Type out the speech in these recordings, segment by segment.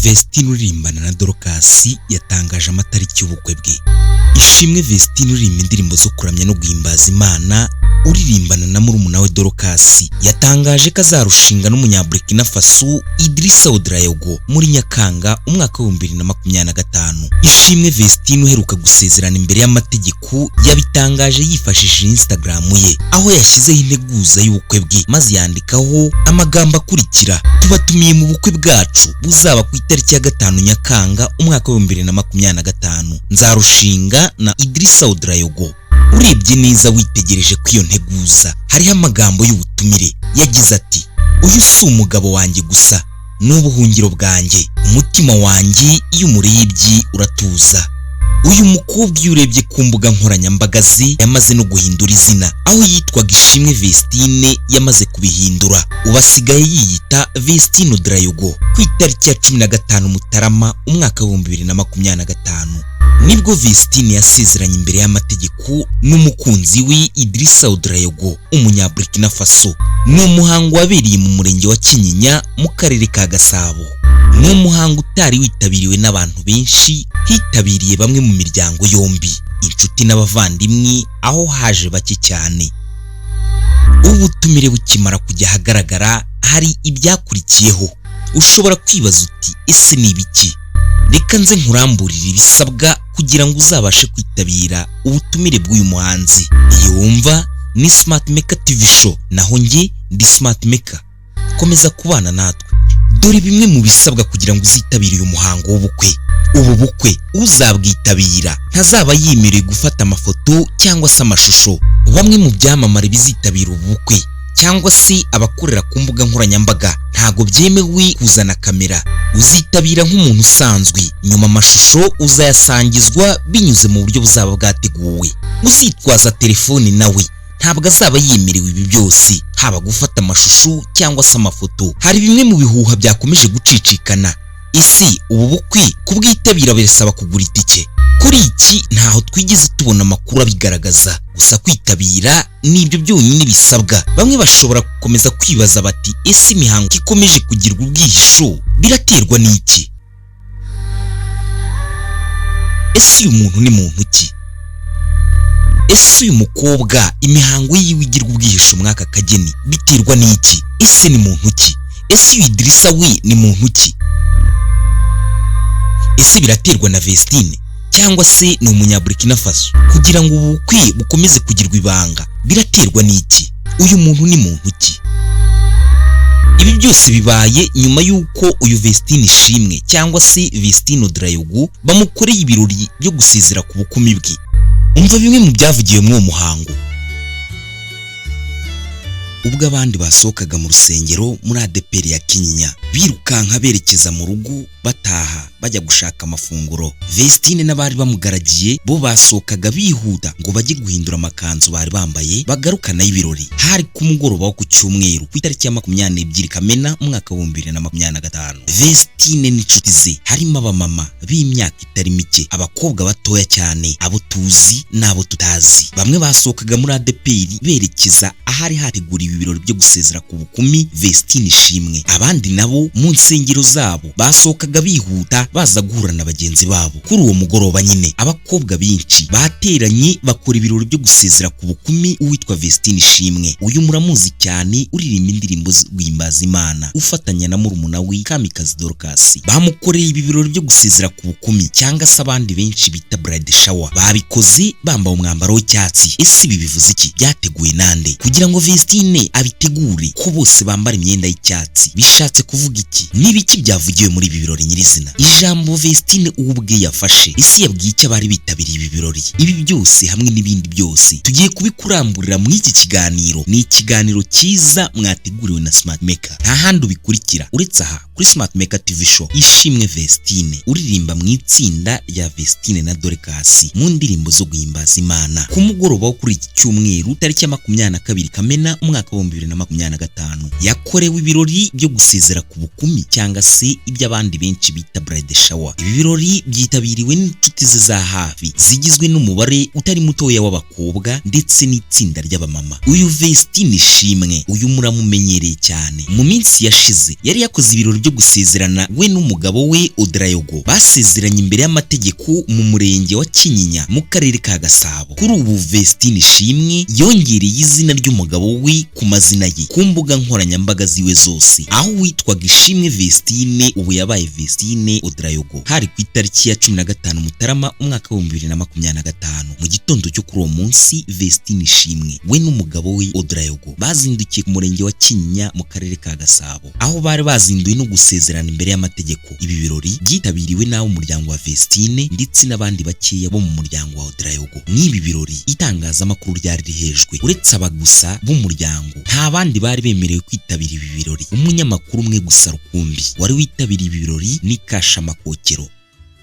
Vestine uririmbana na Dorcas yatangaje amatariki y'ubukwe bwe. Ishimwe Vestine uririmba indirimbo zo kuramya no guhimbaza Imana, uririmbana na murumuna we Dorcas, yatangaje ko azarushinga n'Umunyaburkina Faso Idrissa Ouedraogo muri Nyakanga umwaka wa 2025. Ishimwe Vestine uheruka gusezerana imbere y'amategeko yabitangaje yifashishije Instagram ye, aho yashyizeho integuza y'ubukwe bwe maze yandikaho amagambo akurikira: "Tubatumiye mu bukwe bwacu buzaba ku itariki ya 5 Nyakanga umwaka wa 2025. Nzarushinga na Idrissa Ouedraogo." Urebye neza witegereje ko iyo nteguza hariho amagambo y'ubutumire, yagize ati: "Uyu si umugabo wanjye gusa, ni ubuhungiro bwanjye. Umutima wanjye iyo umurebye uratuza." Uyu mukobwa iyo urebye ku mbuga nkoranyambaga ze yamaze no guhindura izina, aho yitwaga Ishimwe Vestine yamaze kubihindura, ubu asigaye yiyita Vestine Ouedraogo. Ku itariki ya 15 Mutarama umwaka wa 2025 nibwo Vestine yasezeranye imbere y'amategeko n'umukunzi we Idrissa Ouedraogo, Umunyaburkina Faso. Ni umuhango wabereye mu murenge wa Kinyinya mu karere ka Gasabo. Ni umuhango utari witabiriwe n'abantu benshi, hitabiriye bamwe mu miryango yombi, inshuti n'abavandimwe, aho haje bake cyane. Ubutumire bukimara kujya ahagaragara hari ibyakurikiyeho. Ushobora kwibaza uti: "Ese ni ibiki?" Reka nze nkuramburire ibisabwa kugira ngo uzabashe kwitabira ubutumire bw'uyu muhanzi. Iyi wumva ni Smart Maker TV Show, naho njye ndi Smart Maker. Komeza kubana natwe. Dore bimwe mu bisabwa kugira ngo uzitabire uyu muhango w'ubukwe. Ubu bukwe uzabwitabira ntazaba yemerewe gufata amafoto cyangwa se amashusho. Bamwe mu byamamare bizitabira ubu bukwe cyangwa se abakorera ku mbuga nkoranyambaga ntago byemewe kuzana kamera. Uzitabira nk'umuntu usanzwe, nyuma amashusho uzayasangizwa binyuze mu buryo buzaba bwateguwe. Uzitwaza telefoni nawe ntabwo azaba yemerewe ibi byose, haba gufata amashusho cyangwa se amafoto. Hari bimwe mu bihuha byakomeje gucicikana: ese ubu bukwe kubwitabira birasaba kugura itike? Kuri iki ntaho twigeze tubona amakuru abigaragaza, gusa kwitabira nibyo byonyine bisabwa. Bamwe bashobora gukomeza kwibaza bati: "Ese imihango ikomeje kugirwa ubwihisho biraterwa n'iki? Ese uyu muntu ni muntu ki? Ese uyu mukobwa imihango yiwe igirwa ubwihisho mw'aka kageni biterwa n'iki? Ese ni muntu ki? Ese uyu Idrissa we ni muntu ki? Ese biraterwa na Vestine cyangwa se ni Umunyaburkina Faso? Kugira ngo ubu bukwe bukomeze kugirwa ibanga biraterwa n'iki? Uyu muntu ni muntu ki?" Ibi byose bibaye nyuma y'uko uyu Vestine Ishimwe cyangwa se Vestine Ouedraogo bamukoreye ibirori byo gusezera ku bukumi bwe. Umva bimwe mu byavugiwe muri uwo muhango. Ubwo abandi basohokaga mu rusengero muri ADEPR ya Kinyinya birukanka berekeza mu rugo, bataha bajya gushaka amafunguro, Vestine n'abari bamugaragiye bo basohokaga bihuta ngo bajye guhindura amakanzu bari bambaye bagarukana y'ibirori. Hari ku mugoroba wo ku cyumweru ku itariki ya 22 Kamena umwaka wa 2025. Vestine n'inshuti ze harimo abamama b'imyaka itari mike, abakobwa batoya cyane, abo tuzi n'abo tutazi, bamwe basohokaga muri ADEPR berekeza ahari hateguriwe ibirori byo gusezera ku bukumi Vestine Ishimwe, abandi nabo mu nsengero zabo basohokaga bihuta baza guhura na bagenzi babo. Kuri uwo mugoroba nyine abakobwa benshi bateranye bakora ibirori byo gusezera ku bukumi uwitwa Vestine Ishimwe. Uyu muramuzi cyane, uririmba indirimbo zo guhimbaza Imana ufatanya na murumuna we Kamikazi Dorcas. Bamukoreye ibi birori byo gusezera ku bukumi cyangwa se abandi benshi bita bride shower. Babikoze bambaye umwambaro w'icyatsi. Ese ibi bivuze iki? Byateguwe nande kugira ngo Vestine abitegure ko bose bambara imyenda y'icyatsi? Bishatse kuvuga iki? N'ibiki byavugiwe muri ibi birori nyirizina? Ijambo Vestine ubwe yafashe, ese yabwiye icyo abari bitabiriye ibi birori? Ibi byose hamwe n'ibindi byose tugiye kubikuramburira muri iki kiganiro. Ni ikiganiro cyiza mwateguriwe na Smart Maker, nta handi ubikurikira uretse aha kuri Smart Maker TV Show. Ishimwe Vestine uririmba mu itsinda rya Vestine na Dorcas mu ndirimbo zo guhimbaza Imana, ku mugoroba wo kuri iki cyumweru tariki ya 22 Kamena umwaka wa 2025 yakorewe ibirori byo gusezera ku bukumi cyangwa se iby'abandi benshi benshi bita bride shower. Ibi birori byitabiriwe n'inshuti ze za hafi zigizwe n'umubare utari mutoya w'abakobwa ndetse n'itsinda ry'abamama. Uyu Vestine Ishimwe uyu muramumenyereye cyane, mu minsi yashize yari yakoze ibirori byo gusezerana we n'umugabo we Odrayogo. Basezeranye imbere y'amategeko mu murenge wa Kinyinya mu karere ka Gasabo. Kuri ubu Vestine Ishimwe yongereye izina ry'umugabo we ku mazina ye ku mbuga nkoranyambaga ziwe zose, aho witwaga Ishimwe Vestine ubu yabaye Vestine Odrayogo. Hari ku itariki ya 15 Mutarama umwaka wa 2025. Mu gitondo cyo kuri uwo munsi Vestine Ishimwe we n'umugabo we Odrayogo bazindukiye ku murenge wa Kinyinya mu karere ka Gasabo, aho bari bazinduwe no gusezerana imbere y'amategeko. Ibi birori byitabiriwe n'abo muryango wa Vestine ndetse n'abandi bakeya bo mu muryango wa Odrayogo. N'ibi birori itangazamakuru ryari rihejwe, uretse aba gusa b'umuryango nta bandi bari bemerewe kwitabira ibi birori. Umunyamakuru umwe gusa rukumbi wari witabiriye ibi birori ni Kashamakokero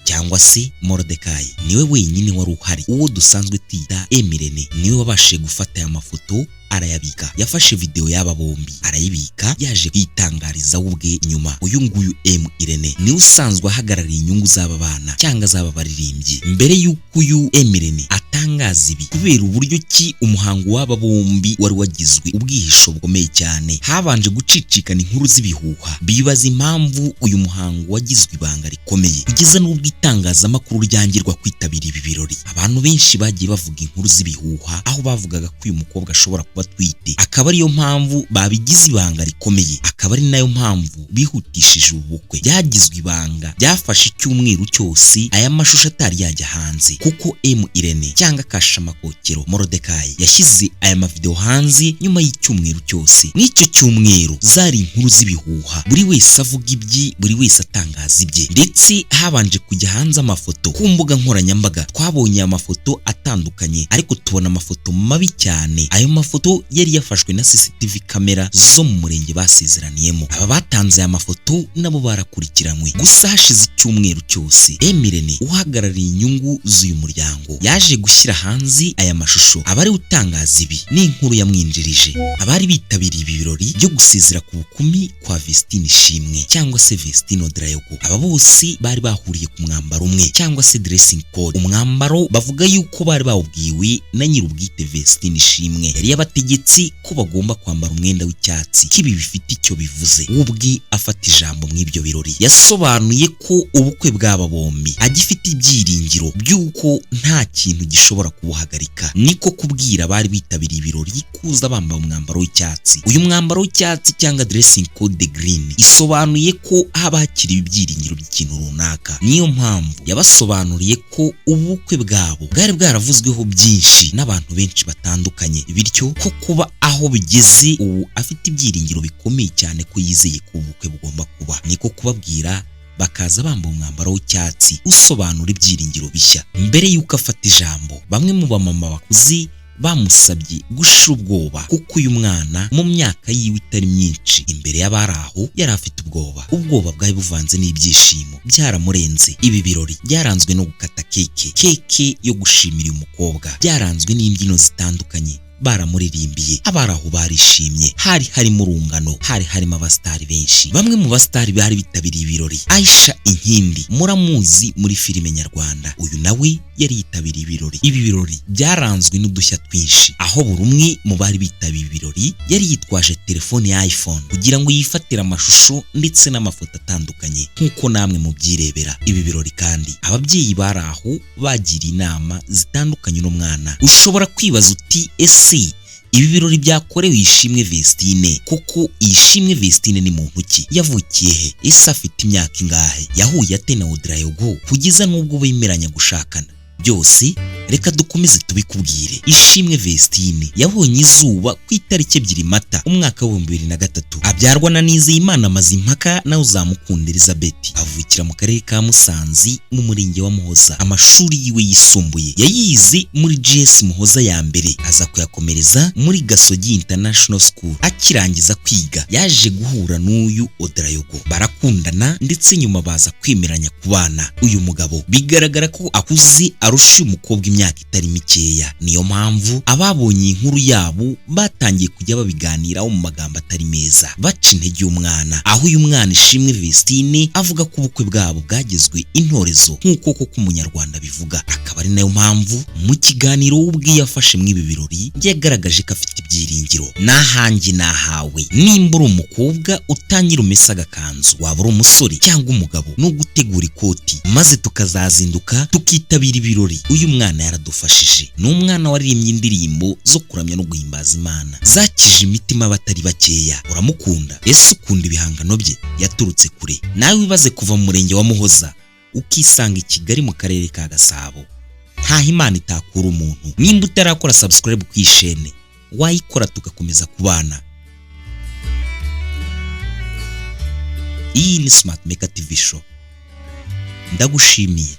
cyangwa se Mordecai, niwe wenyine wari uhari. Uwo dusanzwe twita Emirene niwe wabashije gufata aya mafoto arayabika. Yafashe video y'aba bombi arayibika, yaje kwitangariza we ubwe nyuma. Uyu nguyu M Irene niwe usanzwe ahagarariye inyungu z'aba bana cyangwa z'aba baririmbyi. Mbere y'uko uyu M Irene atangaza ibi, kubera uburyo ki umuhango w'aba bombi wari wagizwe ubwihisho bukomeye cyane, habanje gucicikana inkuru z'ibihuha bibaza impamvu uyu muhango wagizwe ibanga rikomeye kugeza n'ubwo itangazamakuru ryangirwa kwitabira ibi birori. Abantu benshi bagiye bavuga inkuru z'ibihuha, aho bavugaga ko uyu mukobwa ashobora kuba atwite, akaba ariyo mpamvu babigize ibanga rikomeye, akaba ari nayo mpamvu bihutishije ubu bukwe. Byagizwe ibanga, byafashe icyumweru cyose aya mashusho atari yajya hanze, kuko M Irene cyangwa Kashamakokero Mordecai yashyize aya mavideo hanze nyuma y'icyumweru cyose. Mw'icyo cyumweru zari inkuru z'ibihuha, buri wese avuga ibye, buri wese atangaza ibye, ndetse habanje kujya hanze amafoto ku mbuga nkoranyambaga. Twabonye aya mafoto atandukanye, ariko tubona amafoto mabi cyane. Ayo mafoto yari yafashwe na CCTV kamera zo mu murenge basezeraniyemo. Aba batanze aya mafoto nabo barakurikiranwe. Gusa hashize icyumweru cyose Emirene uhagarariye inyungu z'uyu muryango yaje gushyira hanze aya mashusho, abari utangaza ibi n'inkuru yamwinjirije. Abari bitabiriye ibi birori byo gusezera ku bukumi kwa Vestine Ishimwe cyangwa se Vestine Odrayogo, aba bose bari bahuriye ku mwambaro umwe cyangwa se dressing code, umwambaro bavuga yuko bari bawubwiwe na nyir'ubwite Vestine Ishimwe. Yari yabategetse ko bagomba kwambara umwenda w'icyatsi, ko ibi bifite icyo bivuze. Ubwe afata ijambo mu ibyo birori yasobanuye ko ubukwe bw'aba bombi agifite ibyiringiro by'uko nta kintu gishobora kubuhagarika. Niko kubwira abari bitabiriye ibirori kuza bambaye umwambaro w'icyatsi. Uyu mwambaro w'icyatsi cyangwa dressing code green isobanuye ko haba hakiri ibyiringiro by'ikintu runaka. Niyo mpamvu yabasobanuriye ko ubukwe bwabo bwari bwaravuzweho byinshi n'abantu benshi batandukanye, bityo ko kuba aho bigeze ubu afite ibyiringiro bikomeye cyane ko yizeye ko ubukwe bugomba kuba. Niko kubabwira bakaza bambaye umwambaro w'icyatsi usobanura ibyiringiro bishya. Mbere y'uko afata ijambo, bamwe mu bamama bakuze bamusabye gushira ubwoba, kuko uyu mwana mu myaka yiwe itari myinshi imbere y'abari aho yari afite ubwoba. Ubwoba bwari buvanze n'ibyishimo byaramurenze. Ibi birori byaranzwe no gukata keke yo gushimira uyu mukobwa, byaranzwe n'imbyino zitandukanye, baramuririmbiye, abari aho barishimye. Hari harimo urungano, hari harimo abasitari benshi. Bamwe mu basitari bari bitabiriye ibirori, Aisha Inkindi muramuzi muri filime nyarwanda, uyu nawe yari yitabiriye ibirori. Ibi birori byaranzwe n'udushya twinshi, aho buri umwe mu bari bitabiriye ibirori yari yitwaje telefone ya iPhone kugira ngo yifatire amashusho ndetse n'amafoto atandukanye nk'uko namwe mubyirebera. Ibi birori kandi ababyeyi bari aho bagiriye inama zitandukanye n'umwana. Ushobora kwibaza uti ese ibi birori byakorewe Ishimwe Vestine, kuko Ishimwe Vestine ni muntu ki? Yavukiye he? Ese afite imyaka ingahe? Yahuye ate na Odrayogo kugeza n'ubwo bemeranya gushakana? Byose reka dukomeze tubikubwire. Ishimwe Vestine yabonye izuba ku itariki 2 Mata umwaka wa 2003, abyarwa na Nizeyimana Mazimpaka na Uzamukunda Elizabeth. Avukira mu karere ka Musanze mu murenge wa Muhoza. Amashuri yiwe yisumbuye yayize muri GS Muhoza ya mbere, aza kuyakomereza muri Gasogi International School. Akirangiza kwiga yaje guhura n'uyu Odrayogo, barakundana ndetse nyuma baza kwemeranya kubana. Uyu mugabo bigaragara ko akuze arusha uyu mukobwa imyaka itari mikeya. Niyo mpamvu ababonye inkuru yabo batangiye kujya babiganiraho mu magambo atari meza, baca intege umwana. Aho uyu mwana Ishimwe Vestine avuga ko ubukwe bwabo bwagezwe intorezo nk'uko koko umunyarwanda bivuga. Akaba ari nayo mpamvu mu kiganiro we ubwe yafashe muri ibi birori yagaragaje ko afite ibyiringiro. Nahanjye nahawe, nimba uri umukobwa utangira umesa agakanzu, waba uri umusore cyangwa umugabo no gutegura ikoti, maze tukazazinduka tukitabira ibirori. Uyu mwana yaradufashije. Ni umwana waririmbye indirimbo zo kuramya no guhimbaza Imana, zakije imitima abatari bakeya. Uramukunda? Ese ukunda ibihangano bye? Yaturutse kure. Nawe wibaze kuva mu murenge wa Muhoza ukisanga i Kigali mu karere ka Gasabo. Ntaho Imana itakura umuntu. Nimba utarakora subscribe ku ishene, wayikora tugakomeza kubana. Iyi ni Smart Maker TV Show. Ndagushimiye.